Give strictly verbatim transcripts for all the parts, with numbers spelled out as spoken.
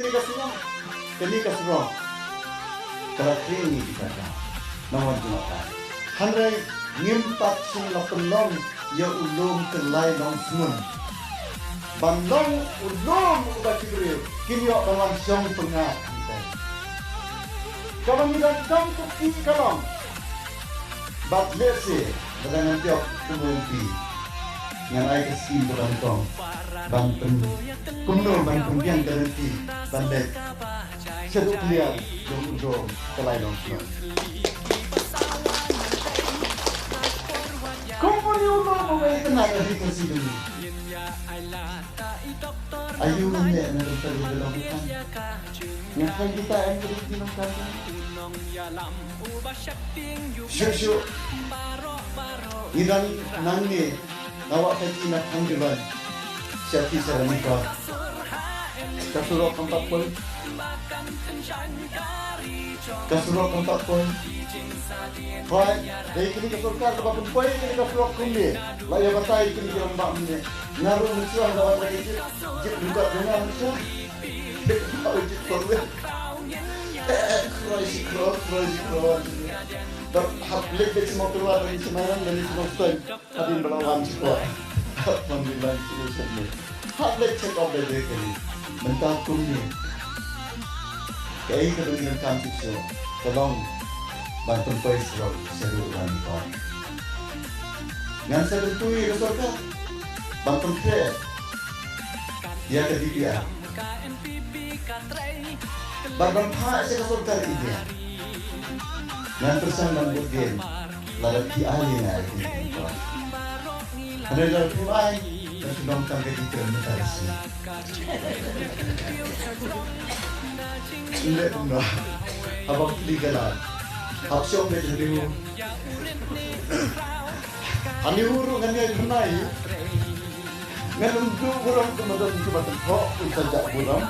Kane ka surok, kane ka surok ka la khring ïa kita ka nongwan jngohkai. Hynrei ngim pat shym la pynlong ïa u lum Kyllai Longsmun ban long u lum uba ki briew kin ïoh ban wan shong pyngngad hangtai. Kaba ngi dang kam kti ka long, bad lehse lada ngan pynïoh kum u M P, ngan ai ka skim kaba nyngkong ban pyn, kumno ban pynbiang ka lynti ban leit shaduh kliar jong u lum Kyllai Longsmun. Kum une u lum uba ïa kynad ha ri Khasi jong ngi. Aïu ngin leh na ka bynta jong ka dong ka thaiñ? Nga khang kita em ka dei ki nongkam ka. Shuh shuh. Ngi dang nangne na wah ka ki na Khang Jubaiñ. Sha ki sha Ranikor. Ka surok kam pat poi. Ka surok kam pat poi. Hooid, dei kine ki sorkar kaba pynpoi kine ki surok kumne. La ïa batai kine ki rangbah mynne. Nga ruh mynshuwa nga wan ka jip, jip rubat jong nga mynshuwa. Jip rubat, jip rubat. Eh, eh, khroi shi khroi, khroi shi khroi. Bad hap leit beit sha Mawkyrwat, leit sha Mairang, leit sha Mawkstep. Hadien ba la wan sha kwah. Hap wan leit lang sha Mawkstep ne. Hap leit check up da dei kane. Mynta kumne. Kaei kaba ngi donkam shisha ka long ban pynpoi surok shaduh Ranikor. Ngan sa kyntu ïa ka sorkar ban pynkhreh ïa ka D P R bad ban phah sha ka sorkar India. Ngan pyrshang ban bud dien lada phi ai ïa nga ïa kine ki pynpoi. Hynrei lada phim ai, ngan shu long tang ka jingkren mynta ka sngi. Ym leh kumno. Haba phi kylli ka lad, hap shong beit hangne. Hangne ruh ngan ïai phyrnai. Ngan ym duh burom kumba don kiba kynthoh, un sa jah burom.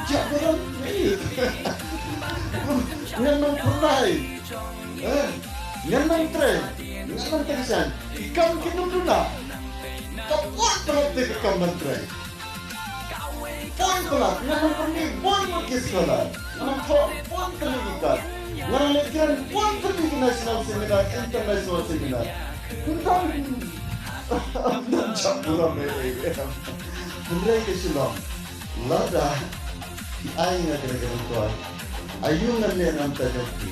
Jah burom, eh. Ngan ym phyrnai. Eh, ngan ym trei. Ngan ym trei shan. Ki kam kin ym duna. Ka poi palat te ka kam ban trei. Poi palat, ngan ym pynmih bun bun ki scholar. Ngan ym thoh bun tylli ki kat. Ngan ym leh kren bun tylli ki national seminar, international seminar. Kumta, ngan jah burom eh, eh, eh. Hynrei ka Shillong, lada phi ai nga kane ka lyngkot, aïu ngan leh na bynta jong phi?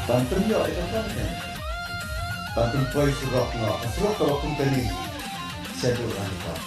Ban pynïoh ïa ka pyrthei. Ban pynpoi surok noh, ka surok kaba kum kane. Shaduh Ranikor.